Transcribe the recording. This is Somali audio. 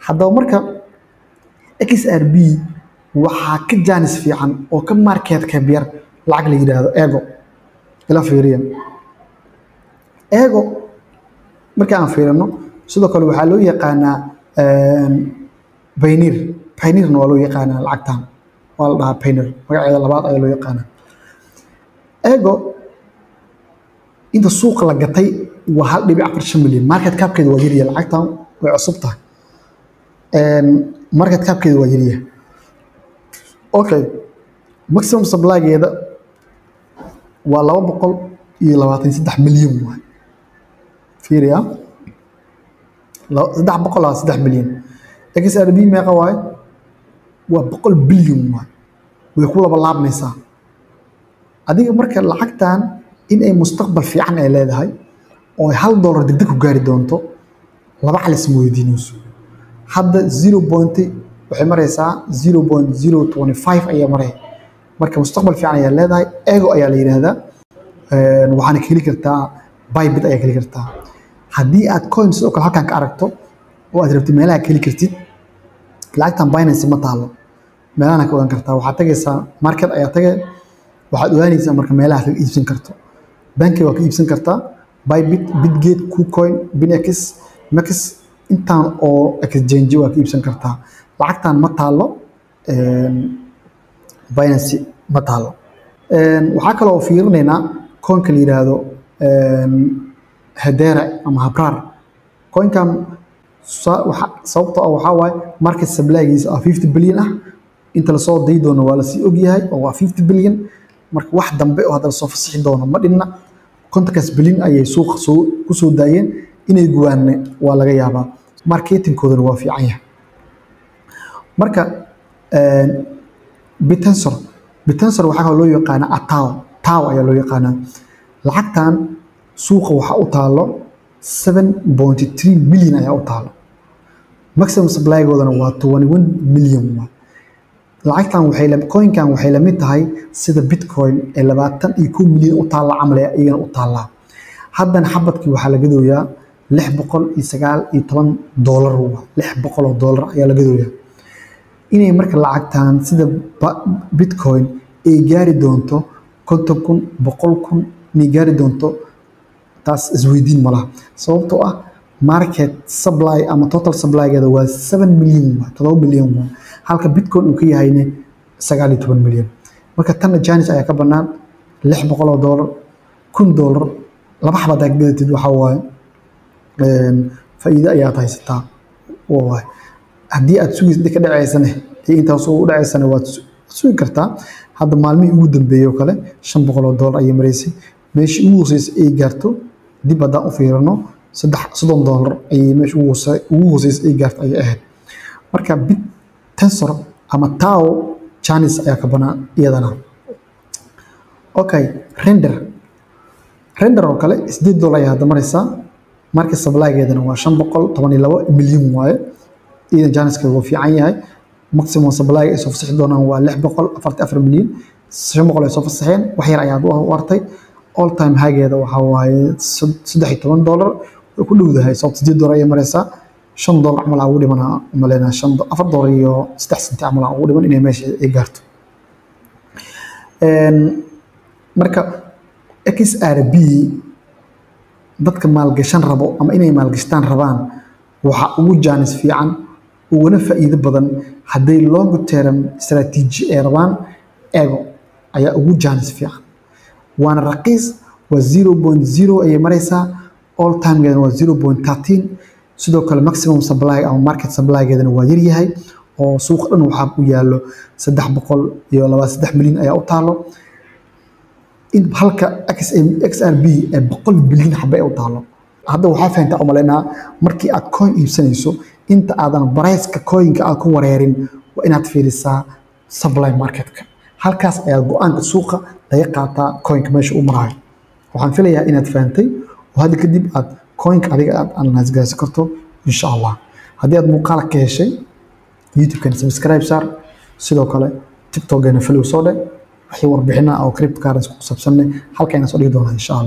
Haddaba marka XRP waxaa ka chance fiican oo ka market cap yar lacag la yidhaahdo Ego. Ila fiiriya Ego. Marka aan fiirino, sidoo kale waxaa loo yaqaanaa Pioneer. Pioneerna waa loo yaqaanaa lacagtan, waa la dhahaa Pioneer, magaceeda labaad ayaa loo yaqaanaa Ego. Inta suuqa la gatay waa 1.45 milyan. Market capkeeda waa yaryahay, lacagtan way cusub tahay, market capkeeda waa yaryahay. Okay, maximum supplygeeda waa 223 milyan waay. Fiiriya, 323 milyan. XRP meeqa waaye? Waa 100 bilyan waay, way ku laba laabmaysaa adiga. Marka lacagtan in ay mustaqbal fiican ay leedahay oo ay $1 degdeg ku gaari doonto, laba calis ma weydiinayso. Hadda zero point waxay maraysaa, 0.025 ayaa maraya. Marka mustaqbal fiican ayaa leedahay. Ego ayaa la yidhaahdaa, waxaana ka heli kartaa Bybit ayaa ka heli kartaa. Haddii aad coin sidoo kale halkan ka aragto oo aad rabtid meelaha ka heli kartid, lacagtan Binance ma taalo, meelahana ka ogaan kartaa. Waxaad tagaysaa market ayaa tagay, waxaad ogaanaysaa marka meelaha kaga iibsan karto. Banki waa ka iibsan kartaa, Bybit, Bitget, KuCoin, BingX, MEXC, intaan oo exchange waa ka iibsan kartaa. Lacagtan ma taalo Binance, ma taalo. Waxaa kaloo fiirinaynaa coinka la yidhaahdo Hedera ama Habraar. Coinkan sababtoo ah waxaa waaye market supplygiisa ah 50 billion ah. Inta lasoo dayi doono waa lasii ogyahay oo waa 50 billion. Marka wax dambe oo hadda lasoo fasixi doono ma dhinna. 50-kaas bilyan ayay suuqa soo kusoo daayeen, inay gubaanne waa laga yaabaa. Marketingkoodana waa fiican yahay. Marka Bittensor, Bittensor waxaa kaloo loo yaqaanaa Atao, Tao ayaa loo yaqaanaa. Lacagtan suuqa waxaa u taalo 7.3 million ayaa u taalo, maximum supplygoodana waa 21 million. Waa lacagtan waxay coinkan waxay la mid tahay sida Bitcoin ee 21 milyan u taalla camal ee iyagana u taallaa. Haddana xabadkii waxaa la gadooyaa $619, waa $600 ayaa la gadooyaa. Inay marka lacagtan sida Bitcoin ay gaari doonto 50,000, 100,000 inay gaari doonto, taas isweydiin malaha, sababtoo ah market supply ama total supplygeeda waa 7 million, waa 7 milyan waa, halka Bitcoin uu ka yahayne 19 milyan. Marka tanna chance ayaa ka bannaan. $600, $1,000, laba xabad aad gadatid, waxaa waaye faa'iido ayaad haysataa waay. Haddii aad sugaysid inta ka dhaceysane iyo intaas u dhaceysane, waad sugi kartaa. Hadda maalmihii ugu dambeeyey oo kale $500 ayay maraysay. Meeshii ugu hooseysay ay gaarto dib haddaan u fiirino, saddex $30 ayay meesha ugu hooseysay ay gaarto ayay ahayd. Marka Bittensor ama Tao chance ayaa ka banaan iyadana. Okay, Render, Render oo kale $8 ayaa hadda maraysaa, market supplygeedana waa 512 milyan waaye. Iyadan chancekeeda waa fiican yahay. Maximum supply ay soo fasixi doonaan waa 644 milyan. 500 ay soo fasaxeen, wax yar ayaa u hartay. All time highgeeda waxaa waaye $13, way ku dhowdahay, sababta $8 ayay maraysaa. $5 camal aa ugu dhiman umaleynaa, shan $4.03 camal aa ugu dhiman inay meesha ay gaarto. Marka XRP dadka maalgashan rabo ama inay maalgashtaan rabaan, waxaa ugu chance fiican uguna faa'iido badan hadday long term strategy ay rabaan, Ego ayaa ugu chance fiican, waana raqiis, waa 0.0 ayay maraysaa. All timegeedana waa 0.13. Sidoo kale maximum supply ama market supplygeedana waa yaryahay oo suuqa dhan waxaa u yaallo 323 milyan ayaa u taalo, in halka XRP ee 100 bilyan xabe ay u taalo. Hadda waxaa fahantaa umaleynaa, markii aad coin iibsanayso, inta aadan priceka coinka aad ku wareerin, waa inaad fiirisaa supply marketka. Halkaas ayaa go-aanka suuqa laga qaataa coinka meesha uu maraayo. Waxaan filayaa inaad fahantay oo hadda kadib aad coinka adiga aad analyze garaysan karto, insha Allah. Haddii aad muuqaal ka heshay, YouTube-kan subscribe saar, sidoo kale TikTok-gana follow soo dheh. Wixii warbixina oo cryptocurrency ku saabsanne halkayna soo dhigi doonaa, insha Allah.